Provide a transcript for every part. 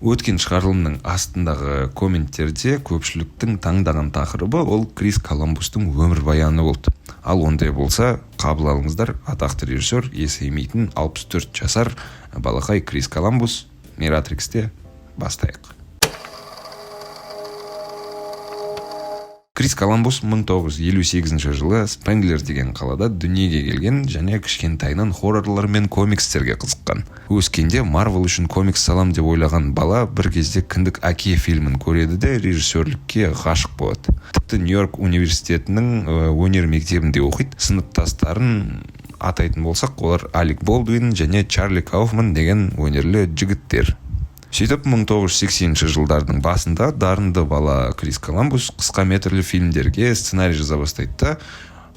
Өткен шығарылымның астындағы комменттерде көпшіліктің таңдаған тақырыбы ол Крис Коламбустың өмірбаяны болды. Ал ондай болса, қабыл алыңыздар, атақты режиссер, есеймейтін 64 жасар балақай Крис Коламбус. Миратриксте бастайық. Крис Коламбус 1958 жылы Спенглер деген қалада дүниеге келген және кішкентайынан хоррорлар мен комикстерге қызыққан. Өскенде Марвел үшін комикс салам деп ойлаған бала бір кезде «Кіндік әке» фильмін көреді де, режиссерлікке ғашық болады. Тіпті Нью-Йорк университетінің өнер мектебінде оқиды. Сыныптастарын атайтын болсақ, олар Алек Болдуин және Чарли Кауфман деген өнерлі жігіттер. Сөйтіп 1980 жылдардың басында дарынды бала Крис Коламбус қысқа метрлі фильмдерге сценарий жаза бастайды да,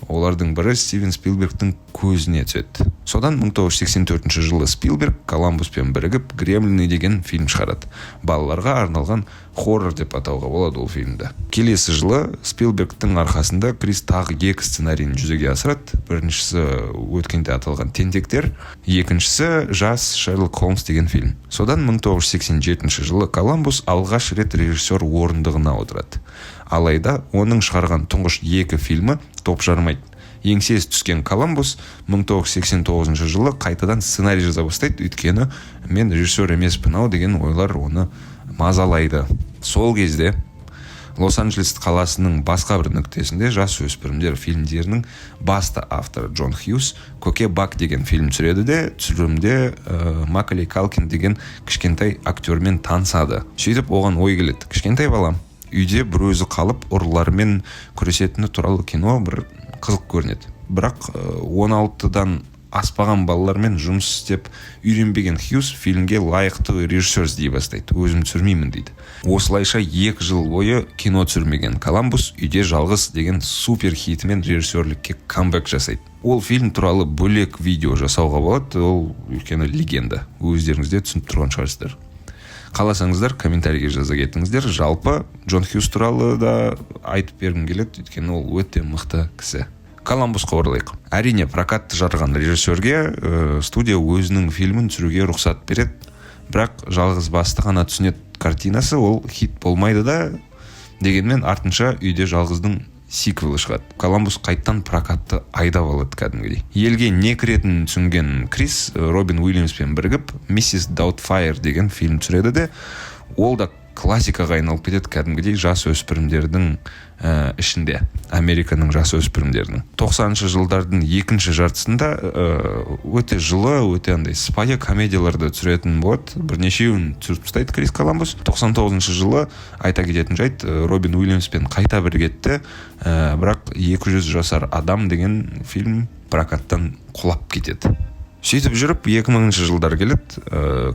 олардың бірі Стивен Спилбергтің көзіне түседі. Содан 1984 жылы Спилберг Коламбуспен бірігіп «Гремлины» деген фильм шығарады. Балаларға арналған хоррор деп атауға болады ол фильмді. Келесі жылы Спилбергтің арқасында Крис тағы екі сценарийін жүзеге асырады. Біріншісі өткенде аталған «Тентектер», екіншісі «Жас Шерлок Холмс» деген фильм. Содан 1987 жылы Коламбус алғаш рет режиссер орындығына отырады. Алайда оның шығарған тұңғыш екі фильмі топ жармайды. Еңсесі түскен Коламбус 1989 жылы қайтадан сценарий жаза бастайды, өйткені мен режиссер емеспін ау деген ойлар оны мазалайды. Сол кезде Лос-Анджелес қаласының басқа бір нүктесінде жас өспірімдер фильмдерінің басты авторы Джон Хьюз «Көке Бак» деген фильм түсіреді де, түсірілімде Макалей Калкин деген кішкентай актермен танысады. Сөйтіп оған ой келеді: кішкентай балам үйде бір өзі қалып, ұрылармен күресетіні туралы кино бір қызық көрінеді. Бірақ 16-дан аспаған балалармен жұмыс істеп үйренбеген Хьюз фильмге лайықты режиссер іздей бастайды. Өзім түсірмеймін дейді. Осылайша 2 жыл бойы кино түсірмеген Коламбус «Үйде жалғыз» деген супер хитімен режиссерлікке камбэк жасайды. Ол фильм туралы бөлек видео жасауға болады, ол өйткені легенда, өздеріңіз де түсініп тұрған шығарсыздар. Қаласаңыздар, комментарийге жаза кетіңіздер. Жалпы Джон Хьюз туралы да айтып бергім келеді, өйткені ол өте мықты кісі. Коламбусқа оралайық. Әрине, прокатты жарған режиссерге студия өзінің фильмін түсіруге рұқсат береді. Бірақ «Жалғыз басты ғана түсінеді» картинасы ол хит болмайды да, дегенмен артынша «Үйде жалғыздың» сиквелі шығады. Коламбус қайттан прокатты айдап алады кәдімгідей. Елге не кіретінін түсінген Крис Робин Уильямспен бірігіп «Миссис Даутфайр» деген фильм түсіреді де, ол да классикаға айналып кетеді кәдімгідей жас өспірімдердің ішінде, Американың жас өспірімдерінің. 90-шы жылдардың екінші жартысында өте жылы, өте андай сыпайы комедияларды түсіретін болады. Бірнешеуін түсіріп тастайды Крис Коламбус. 99-шы жылы, айта кететін жайт, Робин Уильямспен қайта бірігеді, бірақ «200 жасар адам» деген фильм прокаттан құлап кетеді. Сөйтіп жүріп 2000 жылдар келеді.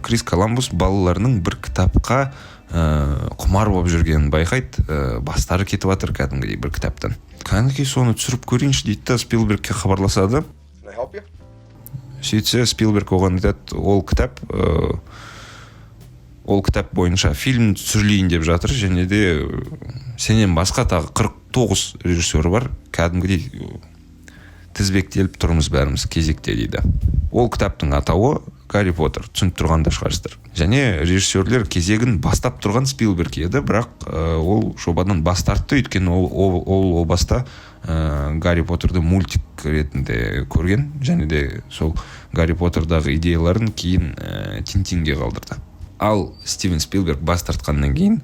Крис Коламбус балаларының бір кітапқа құмар болып жүргенін байқайды. Бастары кетіп жатыр кәдімгідей бір кітаптан. Кәнекей, соны түсіріп көрейінші дейді да, Спилбергке хабарласады. Сөйтсе, Спилберг оған айтады: ол кітап бойынша фильм түсірілейін деп жатыр және де сенен басқа тағы 49 режиссер бар, кәдімгідей тізбектеліп тұрмыз бәріміз кезекте дейді. Ол кітаптың атауы «Гарри Поттер», түсініп тұрған да шығарсыздар. Және режиссерлер кезегін бастап тұрған Спилберг еді, бірақ ол жобадан бас тартты, өйткені ол о баста «Гарри Поттерді» мультик ретінде көрген және де сол «Гарри Поттердағы» идеяларын кейін «Тинтинге» қалдырды. Ал Стивен Спилберг бас тартқаннан кейін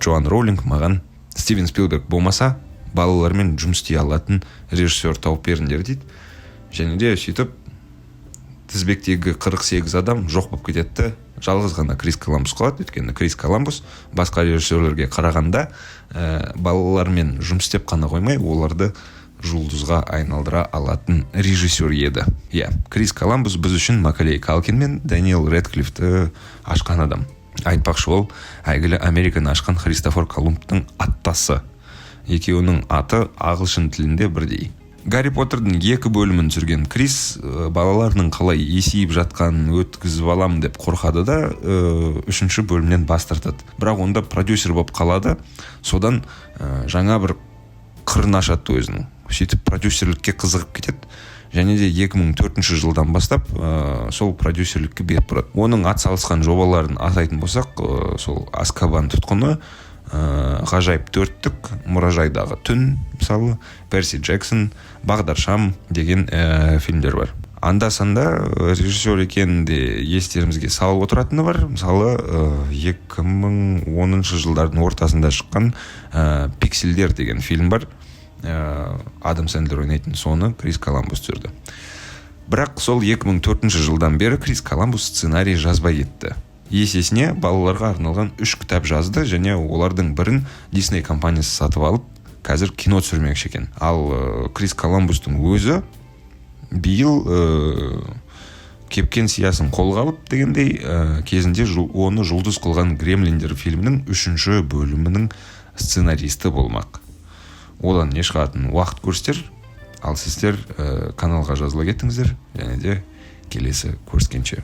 Джоан Роулинг маған «Стивен Спилберг болмаса, балалармен жұмыс істей алатын режиссер тауып беріңдер» дейді. Және де сөйтіп тізбектегі 48 адам жоқ болып кетеді де, жалғыз ғана Крис Коламбус қалады, өйткені Крис Коламбус басқа режиссерлерге қарағанда балалармен жұмыс істеп қана қоймай, оларды жұлдызға айналдыра алатын режиссер еді. Иә, Крис Коламбус біз үшін Макалей Калкин мен Дэниел Рэдклиффті ашқан адам. Айтпақшы, ол әйгілі Американы ашқан Христофор Колумбтың аттасы, екеуінің аты ағылшын тілінде бірдей. «Гарри Поттердің» екі бөлімін түсірген Крис балаларының қалай есейіп жатқанын өткізіп аламын деп қорқады да, үшінші бөлімнен бас тартады. Бірақ онда продюсер болып қалады. Содан жаңа бір қырын ашады өзінің. Сөйтіп продюсерлікке қызығып кетеді. Және де 2004 жылдан бастап сол продюсерлікке бет бұрады. Оның атсалысқан жобаларын атайтын болсақ, сол «Азкабан тұтқыны», «Ғажайып төрттік», «Мұражайдағы түн», мысалы, «Перси Джексон», «Бағдаршам» деген фильмдер бар. Анда санда режиссер екенін де естерімізге салып отыратыны бар. Мысалы, 2010 жылдардың ортасында шыққан «Пиксельдер» деген фильм бар, Адам Сэндлер ойнайтын, соны Крис Коламбус түсірді. Бірақ сол 2004 жылдан бері Крис Коламбус сценарий жазбай кетті. Есесіне балаларға арналған үш кітап жазды және олардың бірін Дисней компаниясы сатып алып, қазір кино түсірмекші екен. Ал Крис Коламбустың өзі биыл кепкен сиясын қолға алып дегендей, кезінде оны жұлдыз қылған «Гремлиндер» фильмінің үшінші бөлімінің сценаристі болмақ. Одан не шығатынын уақыт көрсетер. Ал сіздер каналға жазыла кетіңіздер және де келесі көріскенше.